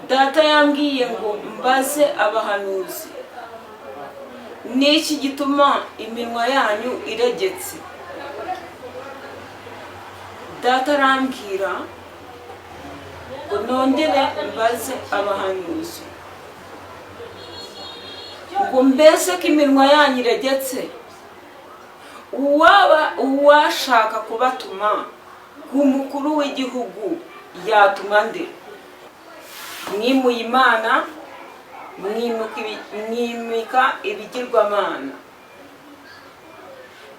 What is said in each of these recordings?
Data yambwiye ngo mbaze abahanuzi, niki gituma iminwa yanyu iregetse? Data arambwira ngo nongere mbaze abahanuzi ngo mbese ko iminwa yanyu iregetse, uwaba uwashaka kubatuma ku mukuru w'igihugu yatuma nde? Mwimuye Imana, mwimika ibigirwamana.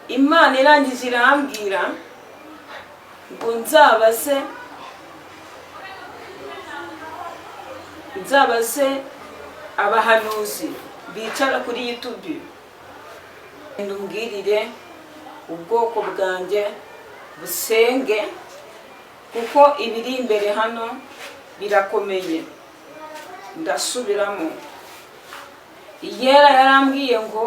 Imana irangije irambwira ngo nzabaze abahanuzi bicara kuri YouTube, umbwirire ubwoko bwanjye busenge, kuko ibiri imbere hano birakomeye. Ndasubiramo, Iyera yarambwiye ngo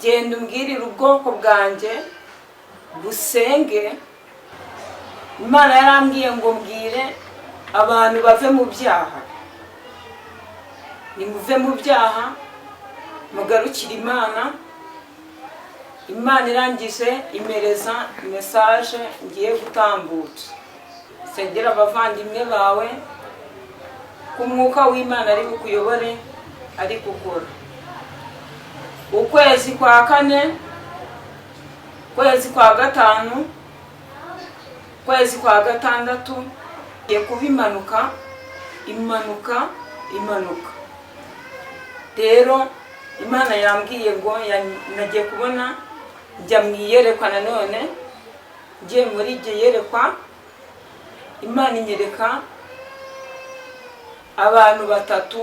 genda umbwirire ubwoko bwanjye busenge. Imana yarambwiye ngo mbwire abantu bave mu byaha, nimuve mu byaha mugarukire Imana. Imana irangije imereza message ngiye gutambutsa. Sengera abavandimwe bawe ko umwuka w'Imana ari bukuyobore, ari gukora. Ukwezi kwa kane, ukwezi kwa gatanu, ukwezi kwa gatandatu igiye kuba impanuka, impanuka, impanuka. Rero Imana yambwiye ngo nagiye kubona njya mu iyerekwa nanone, ngiye muri iryo yerekwa Imana inyereka abantu batatu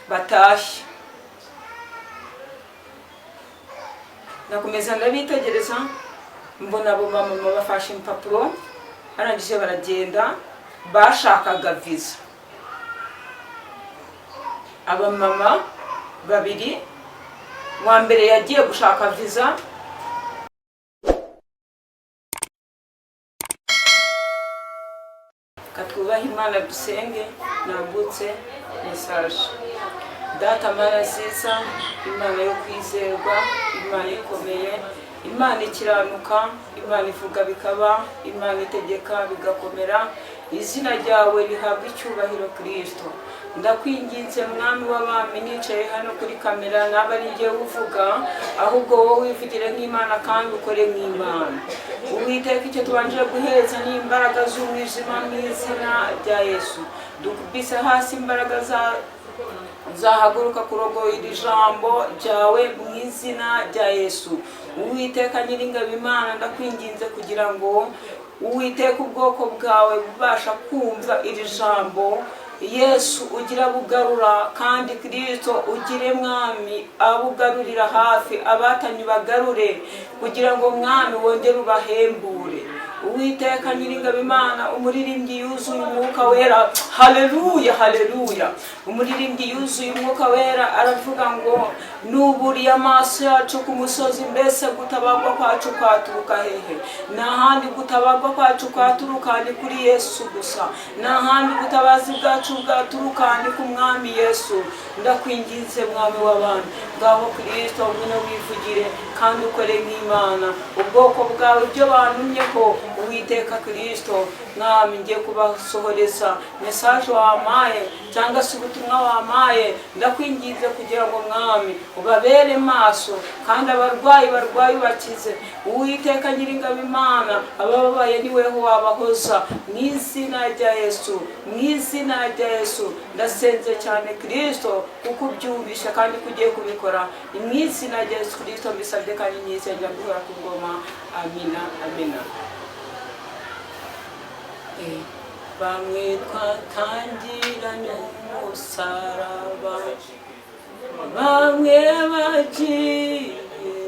batashye. Ndakomeza ndabitegereza, mbona abo bamama bafashe impapuro, barangije baragenda, bashakaga viza. Abamama babiri, uwa mbere yagiye gushaka viza. Katwubahe Imana, dusenge, nambutse message. Data Mana nziza, Imana yo kwizerwa, Imana ikomeye, Imana ikiranuka, Imana ivuga bikaba, Imana itegeka bigakomera, izina ryawe rihabwa icyubahiro. Kirisito, ndakwinginze Mwami w'abami, nicaye hano kuri kamera naba ari njyewe uvuga, ahubwo wowe wivugire nk'Imana kandi ukore nk'Imana. Uwiteka, icyo tubanje guheza ni imbaraga z'umwijima mu izina rya Yesu. Dukubise hasi imbaraga za zahaguruka kurogoya iri jambo ryawe mu izina rya Yesu. Uwiteka Nyiringabo Imana, ndakwinginze kugira ngo Uwiteka ubwoko bwawe bubasha kumva iri jambo. Yesu ugira bugarura, kandi Kirisito ugire Mwami abugarurira hafi, abatanye bagarure, kugira ngo Mwami wongere ubahembure. Uwiteka Nyiringabo Imana, umuririmbyi yuzuye umwuka wera, haleluya, haleluya, umuririmbyi yuzuye umwuka wera aravuga ngo nuburiye amaso yacu ku musozi, mbese gutabarwa kwacu kwaturuka hehe? Nta handi gutabarwa kwacu kwaturuka, ni kuri Yesu gusa. Nta handi ubutabazi bwacu bwaturuka, ni ku Mwami Yesu. Ndakwinginze Mwami w'abantu, ngaho Kirisito ngwino wivugire kandi ukore nk'Imana. Ubwoko bwawe ibyo bantumyeho, Uwiteka Kirisito Mwami, ngiye kubasohoreza message wampaye cyangwa se ubutumwa wampaye. Ndakwinginze kugira ngo Mwami ubabere maso, kandi abarwayi barwaye ubakize. Uwiteka Nyiringabo Imana, abababaye ni weho wabahoza mu izina rya Yesu, mu izina rya Yesu. Ndasenze cyane Kirisito kuko ubyumvisha kandi ko ugiye kubikora. Ni mu izina rya Yesu Kirisito mbisabye kandi nizeye guhora ku ngoma. Amina, amina. Bamwe twatangiranye umusaraba, bamwe bagiye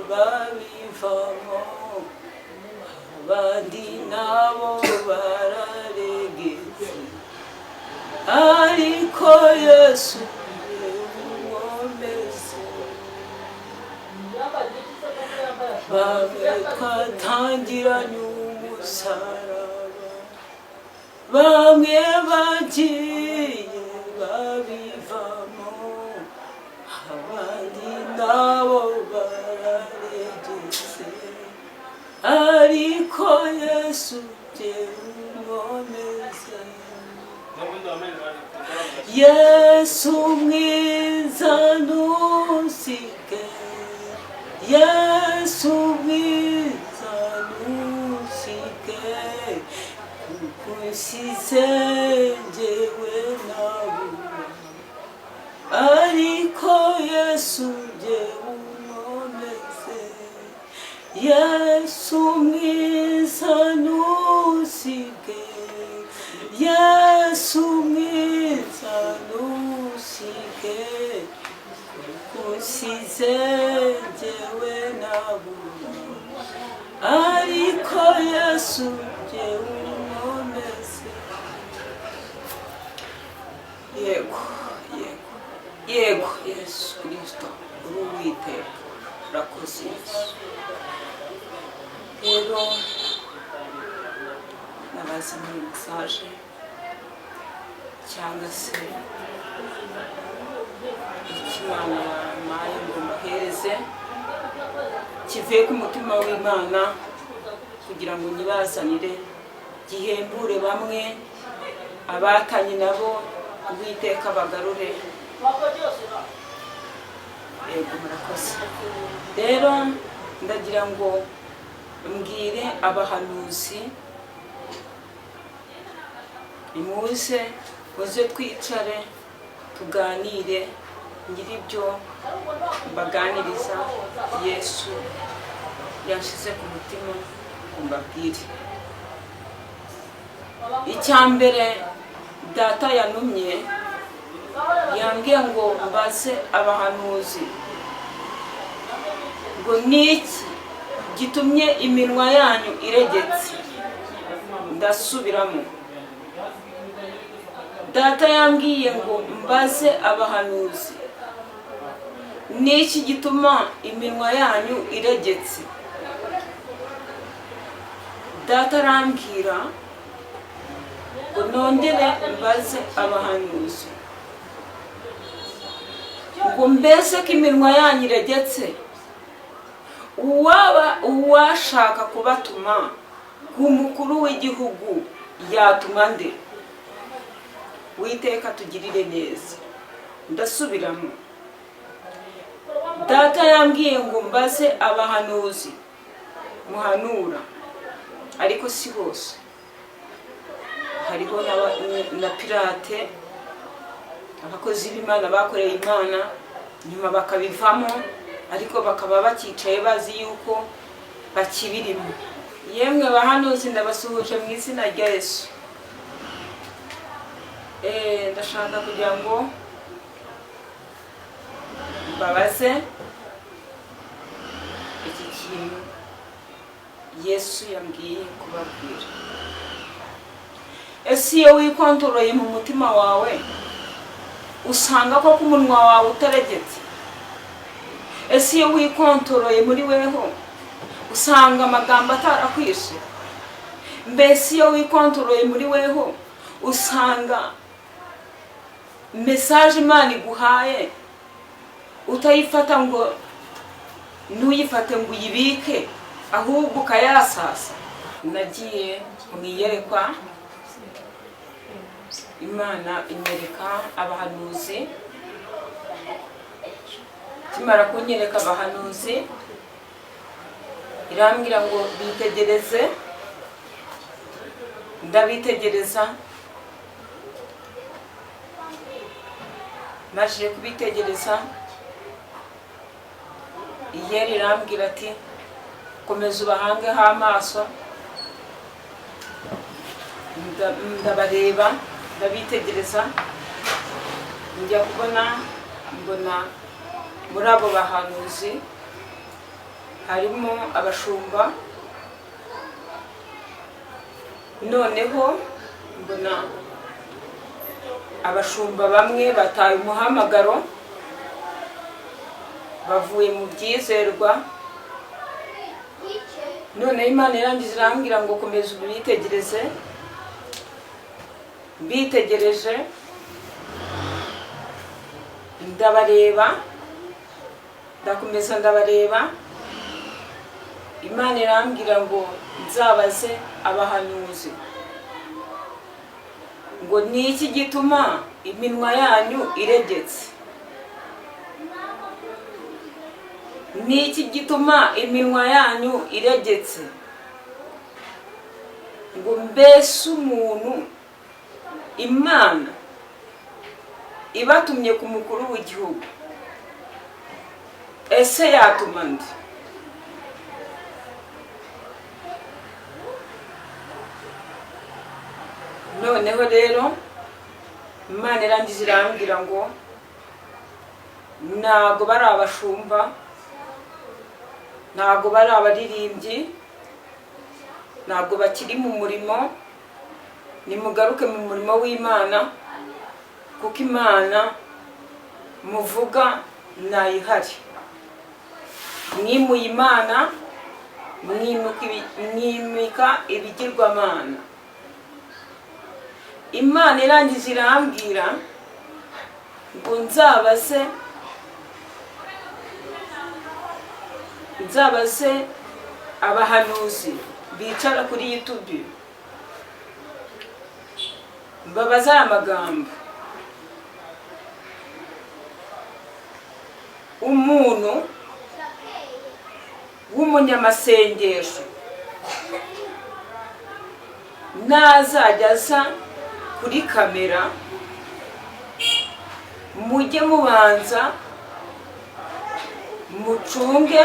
babivamo, abandi nabo bararegetse, ariko Yesu umwomeze. Bamwe twatangiranye umusaraba. Bamwe bagiye babivamo, abandi nabo bararegetse, ariko Yesu jyewe. Yesu mwiza ntusige, Yesu mwiza ntusige, kuko unsize njyewe nabura, ariko Yesu jyewe unkomeze. Yesu mwiza ntusige, Yesu mwiza ntusige, kuko unsize njyewe nabura, ariko Yesu jyewe unkomeze. Yego, yego, yego, Yesu Kirisito, uri Uwiteka, urakoze Yesu. Rero nabazaniye message cyangwa se icyo Imana yampaye ngo mbahereze kivuye ku mutima w'Imana, kugira ngo nyibazanire gihembure bamwe, abatanye nabo Uwiteka bagarure. Yego, murakoze. Rero ndagira ngo mbwire abahanuzi, nimuze, muze twicare tuganire, ngire ibyo mbaganiriza Yesu yashyize ku mutima ngo mbabwire. Icya mbere Data yantumye, yambwiye ngo mbaze abahanuzi ngo: "Niki gitumye iminwa yanyu iregetse?" Ndasubiramo, Data yambwiye ngo mbaze abahanuzi: "Niki gituma iminwa yanyu iregetse?" Data arambwira ngo nongere mbaze abahanuzi ngo: "Mbese ko iminwa yanyu iregetse, uwaba uwashaka kubatuma ku mukuru w'igihugu yatuma nde?" Witeka tugirire neza. Ndasubiramo, Data yambwiye ngo mbaze abahanuzi muhanura, ariko si bose, hariho na pirate, abakozi b'Imana bakoreye Imana nyuma bakabivamo, ariko bakaba bakicaye bazi yuko bakibirimo. Yemwe bahanuzi, ndabasuhuje mu izina rya Yesu. Ndashaka kugira ngo mbabaze iki kintu Yesu yambwiye kubabwira: ese iyo wikontoroye mu mutima wawe, usanga koko umunwa wawe utaregetse? Ese iyo wikontoroye muri weho, usanga amagambo atarakwishe? Mbese iyo wikontoroye muri weho, usanga message Imana iguhaye utayifata ngo ntuyifate ngo uyibike, ahubwo ukayasasa? Nagiye mu iyerekwa, Imana inyereka abahanuzi. Ikimara kunyereka abahanuzi, irambwira ngo bitegereze. Ndabitegereza. Maze kubitegereza, iyeri irambwira ati: "Komeza ubahangeho amaso." Ndabareba, ndabitegereza. Njya kubona mbona muri abo bahanuzi harimo abashumba. Noneho mbona abashumba bamwe bataye umuhamagaro, bavuye mu byizerwa. Noneho Imana irangiza irambwira ngo: "Komeza ubitegereze." Mbitegereje, ndabareba, ndakomeza ndabareba. Imana irambwira ngo nzabaze abahanuzi ngo: "Ni iki gituma iminwa yanyu iregetse? Ni iki gituma iminwa yanyu iregetse?" Ngo mbese umuntu Imana ibatumye ku mukuru w'igihugu, ese yatuma ndi? Noneho rero Imana irangiza irambwira ngo ntabwo bari abashumba, ntabwo bari abaririmbyi, ntabwo bakiri mu murimo. Nimugaruke mu murimo w'Imana, kuko Imana muvuga ntayihari. Mwimuye Imana, mwimika ibigirwamana. Imana irangiza irambwira ngo nzabaze abahanuzi bicara kuri YouTube, mbabaze aya magambo: umuntu w'umunyamasengesho nazajya aza kuri kamera, mujye mubanza mucunge,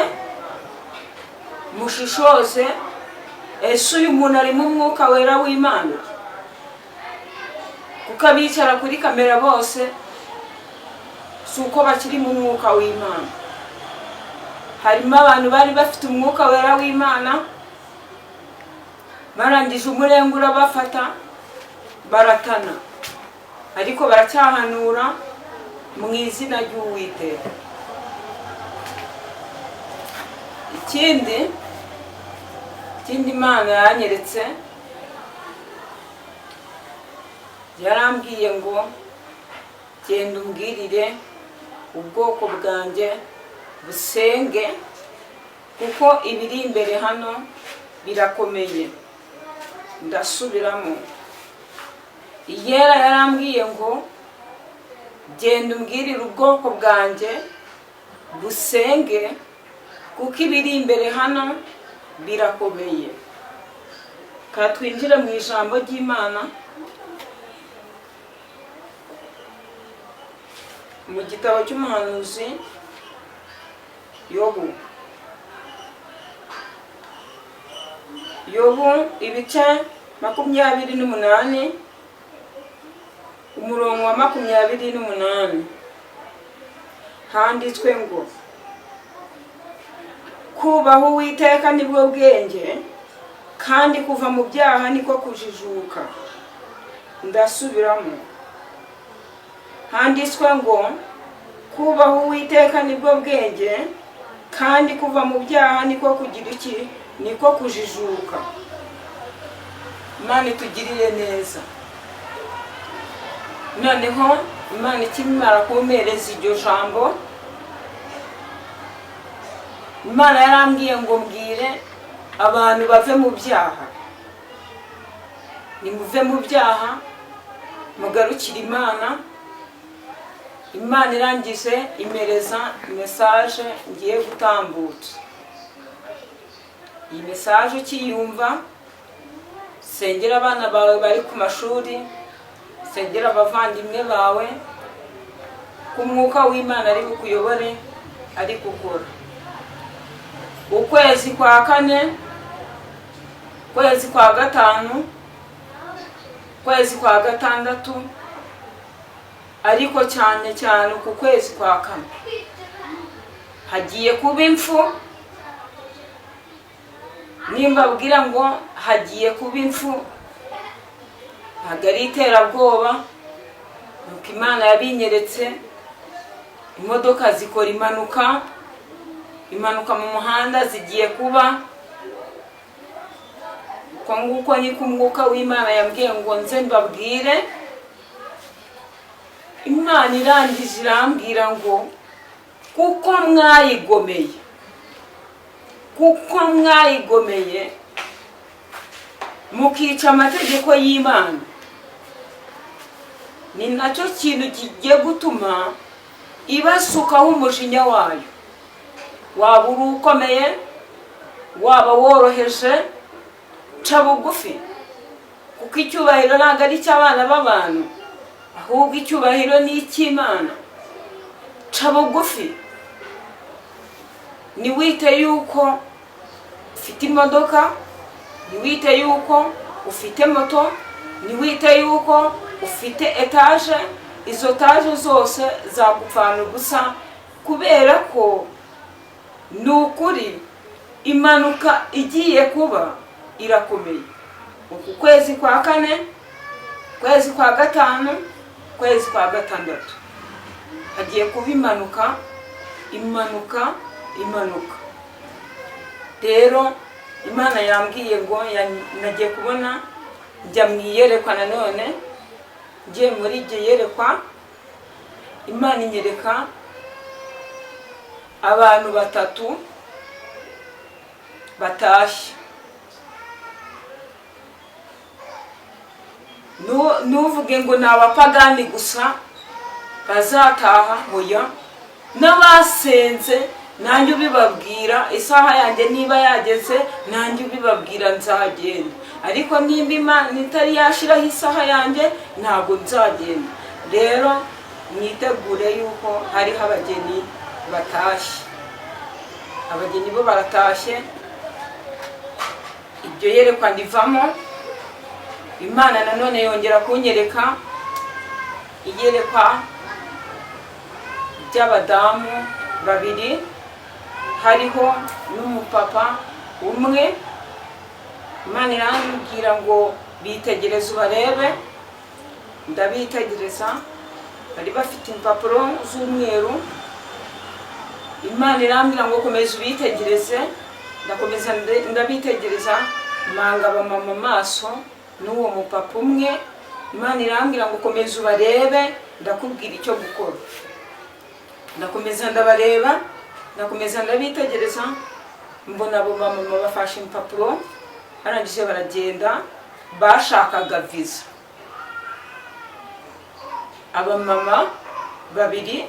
mushishoze: ese uyu muntu arimo Umwuka Wera w'Imana? Kuko abicara kuri kamera bose si uko bakiri mu Mwuka w'Imana. Harimo abantu bari bafite Umwuka Wera w'Imana, barangije umurenge urabafata, baratana, ariko baracyahanura mu izina ry'Uwiteka. Ikindi Imana yanyeretse, yarambwiye ngo: "Genda umbwirire ubwoko bwanjye busenge, kuko ibiri imbere hano birakomeye." Ndasubiramo, Iyera yarambwiye ngo: "Genda umbwirire ubwoko bwanjye busenge, kuko ibiri imbere hano birakomeye." Ka twinjire mu ijambo ry'Imana, mu gitabo cy'umuhanuzi Yobu. Yobu ibice 28, umurongo wa 28, handitswe ngo: "Kubaha Uwiteka nibwo bwenge, kandi kuva mu byaha niko kujijuka." Ndasubiramo, handitswe ngo: "Kubaha Uwiteka nibwo bwenge, kandi kuva mu byaha niko kugira iki? Niko kujijuka." Imana itugirire neza. Noneho Imana ikimara kumpereza iryo jambo, Imana yarambwiye ngo mbwire abantu bave mu byaha: nimuve mu byaha, mugarukire Imana. Imana irangije imereza message ngiye gutambutsa. Iyi message ukiyumva, sengera abana bawe bari ku mashuri, sengera abavandimwe bawe, ko Umwuka w'Imana ari bukuyobore, ari gukora. Ukwezi kwa kane, ukwezi kwa gatanu, ukwezi kwa gatandatu, ariko cyane cyane ku kwezi kwa kane hagiye kuba impfu. Nimbabwira ngo hagiye kuba impfu, ntabwo ari iterabwoba, nuko Imana yabinyeretse. Imodoka zikora impanuka mu muhanda zigiye kuba. Uko nguko niko Umwuka w'Imana yambwiye ngo nze mbabwire. Imana irangije irambwira ngo kuko mwayigomeye, kuko mwayigomeye mukica amategeko y'Imana, ni nacyo kintu kigiye gutuma ibasukaho umujinya wayo. Waba uri ukomeye, waba woroheje, ca bugufi, kuko icyubahiro ntabwo ari icy'abana b'abantu, ahubwo icyubahiro ni icy'Imana. Ca bugufi, ntiwite yuko ufite imodoka, ntiwite yuko ufite moto, ntiwite yuko ufite etaje. Izo etaje zose zagupfana ubusa, kubera ko ni ukuri impanuka igiye kuba irakomeye. Uku kwezi kwa kane, kwezi kwa gatanu, kwezi kwa gatandatu hagiye kuba impanuka, impanuka, impanuka. Rero Imana yambwiye ngo nagiye kubona njya mu iyerekwa nanone. Ngiye muri iryo yerekwa, Imana inyereka abantu batatu batashye. Ntuvuge ngo ni abapagani gusa bazataha, hoya, n'abasenze nanjye ubibabwira. Isaha yanjye niba yageze nanjye ubibabwira nzagenda, ariko nimba Imana itari yashiraho isaha yanjye ntabwo nzagenda. Rero mwitegure yuko hariho abageni batashye, abageni bo baratashye. Ibyo yerekwa ndivamo, Imana nanone yongera kunyereka iyerekwa ry'abadamu babiri, hariho n'umupapa umwe. Imana irambwira ngo bitegereze ubarebe. Ndabitegereza, bari bafite impapuro z'umweru. Imana irambwira ngo komeza ubitegereze. Ndakomeza ndabitegereza, mpanga abamama amaso n'uwo mupapa umwe. Imana irambwira ngo komeza ubarebe, ndakubwira icyo gukora. Ndakomeza ndabareba, ndakomeza ndabitegereza, mbona abo bamama bafashe impapuro, barangije baragenda, bashakaga viza. Abamama babiri,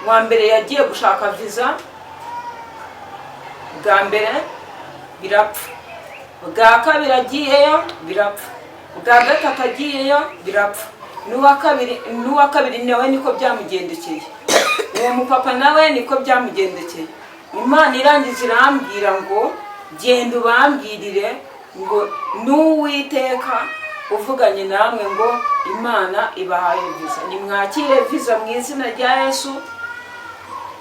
uwa mbere yagiye gushaka viza bwa mbere birapfa, bwa kabiri agiyeyo birapfa, bwa gatatu agiyeyo birapfa, n'uwa kabiri nawe niko byamugendekeye, uwo mupapa nawe niko byamugendekeye. Imana irangiza irambwira ngo genda ubambwirire ngo n'Uwiteka uvuganye namwe ngo Imana ibahaye viza, nimwakire viza mu izina rya Yesu.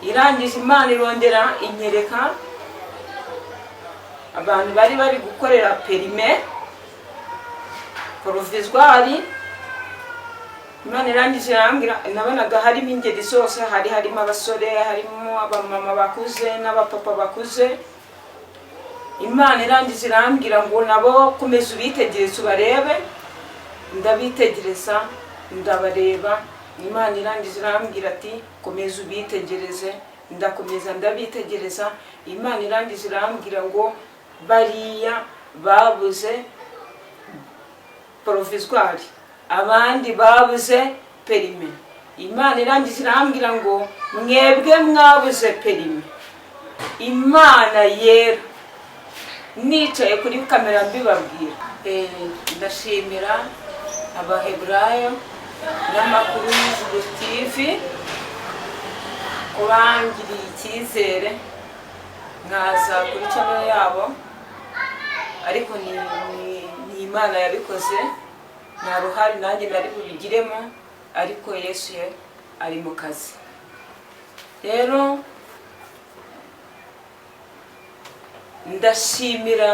Irangije Imana irongera inyereka abantu bari bari gukorera permis provisoire. Imana irangije irambwira, nabonaga harimo ingeri zose, hari harimo abasore, harimo abamama bakuze n'abapapa bakuze. Imana irangije irambwira ngo nabo komeza ubitegereze ubarebe. Ndabitegereza, ndabareba. Imana irangije irambwira ati komeza ubitegereze. Ndakomeza ndabitegereza. Imana irangije irambwira ngo bariya babuze provisoire, abandi babuze permis. Imana irangije irambwira ngo mwebwe mwabuze permis, Imana yera nicaye kuri kamera mbibabwira. Ndashimira Abaheburayo n'Amakuru y'Ijuru TV ko bangiriye icyizere nkaza kuri channel yabo, ariko ni Imana yabikoze, nta ruhare nanjye nari bubigiremo, ariko Yesu ye ari mu kazi. Rero ndashimira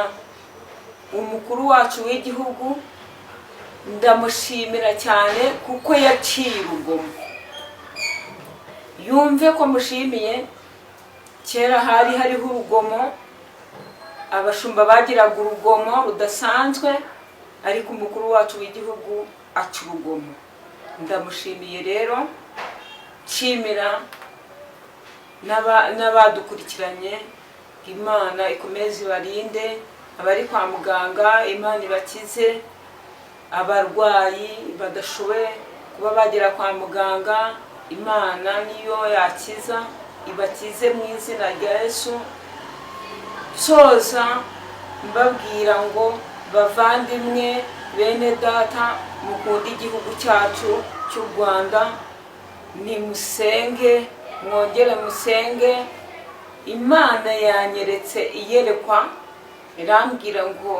umukuru wacu w'igihugu, ndamushimira cyane kuko yaciye urugomo. Yumve ko mushimiye. Kera hari hariho urugomo, abashumba bagiraga urugomo rudasanzwe, ariko umukuru wacu w'igihugu aca urugomo. Ndamushimiye rero, nshimira n'abadukurikiranye. Imana ikomeze ibarinde, abari kwa muganga Imana ibakize, abarwayi badashoboye kuba bagera kwa muganga Imana niyo yakiza, ibakize mu izina rya Yesu. Nsoza mbabwira ngo: bavandimwe, bene data, mukunde igihugu cyacu cy'u Rwanda, nimusenge, mwongere musenge. Imana yanyeretse iyerekwa, irambwira ngo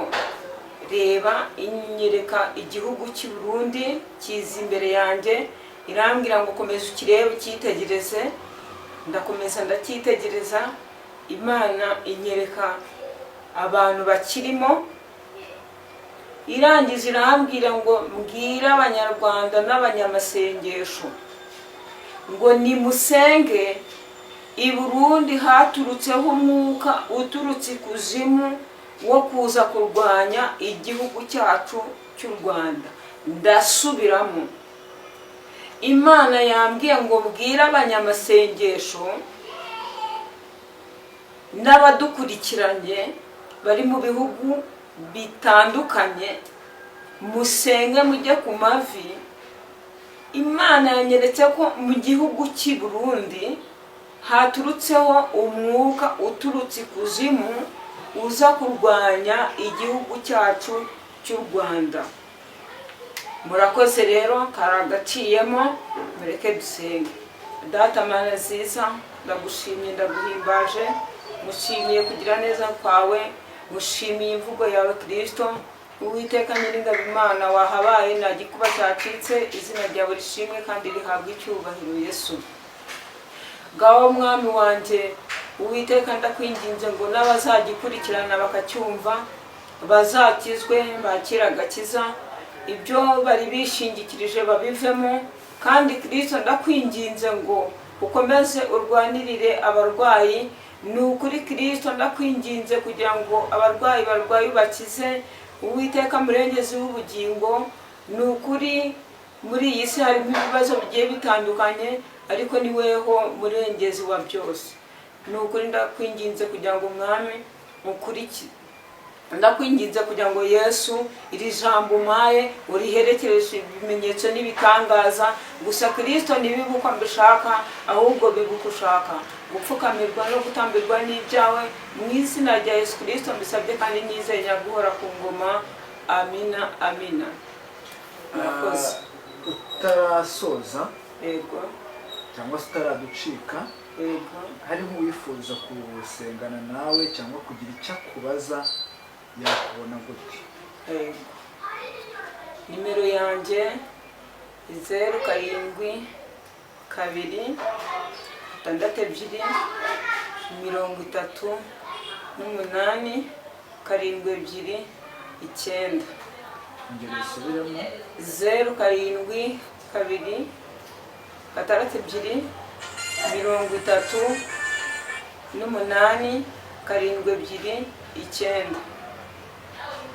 reba, inyereka igihugu cy'i Burundi kiza imbere yanjye, irambwira ngo komeza ukirebe, ucyitegereze. Ndakomeza ndacyitegereza, Imana inyereka abantu bakirimo. Irangiza irambwira ngo mbwire Abanyarwanda n'abanyamasengesho ngo nimusenge, i Burundi haturutseho umwuka uturutse ikuzimu wo kuza kurwanya igihugu cyacu cy'u Rwanda. Ndasubiramo, Imana yambwiye ngo mbwire abanyamasengesho n'abadukurikiranye bari mu bihugu bitandukanye, musenge, mujye ku mavi. Imana yanyeretse ko mu gihugu cy'i Burundi haturutseho umwuka uturutse ikuzimu uza kurwanya igihugu cyacu cy'u Rwanda. Murakoze rero, karagaciyemo, mureke dusenge. Data, Mana nziza, ndagushimye, ndaguhimbaje, mushimiye kugira neza kwawe, mushimiye imvugo yawe Kirisito. Uwiteka Nyiringabo Imana, wahabaye, nta gikuba cyacitse, izina ryawe rishimwe kandi rihabwe icyubahiro. Yesu ngaho, Mwami wanjye, Uwiteka, ndakwinginze ngo n'abazagikurikirana bakacyumva bazakizwe, bakire agakiza, ibyo bari bishingikirije babivemo. Kandi Kirisito, ndakwinginze ngo ukomeze urwanirire abarwayi. Ni ukuri Kirisito, ndakwinginze kugira ngo abarwayi barwaye ubakize. Uwiteka murengezi w'ubugingo, ni ukuri muri iyi si harimo ibibazo bigiye bitandukanye, ariko ni weho murengezi wa byose. Ni ukuri ndakwinginze kugira ngo Umwami ukurikire, ndakwinginze kugira ngo Yesu, iri jambo umpaye uriherekereshe ibimenyetso n'ibitangaza. Gusa Kirisito, ntibibe uko mbishaka, ahubwo bibe uko ushaka. Gupfukamirwa no gutambirwa n'ibyawe, mu izina rya Yesu Kirisito mbisabye kandi nizeye, nyaguhora ku ngoma. Amina, amina. Murakoze. Utarasoza Yego. cyangwa se utaraducika, Yego. hari nk'uwifuza gusengana nawe cyangwa kugira icyo akubaza, yakubona gute? Yego. Nimero yanjye ni 0726 38 729. Ingero zisubiremo. 0726 38 729.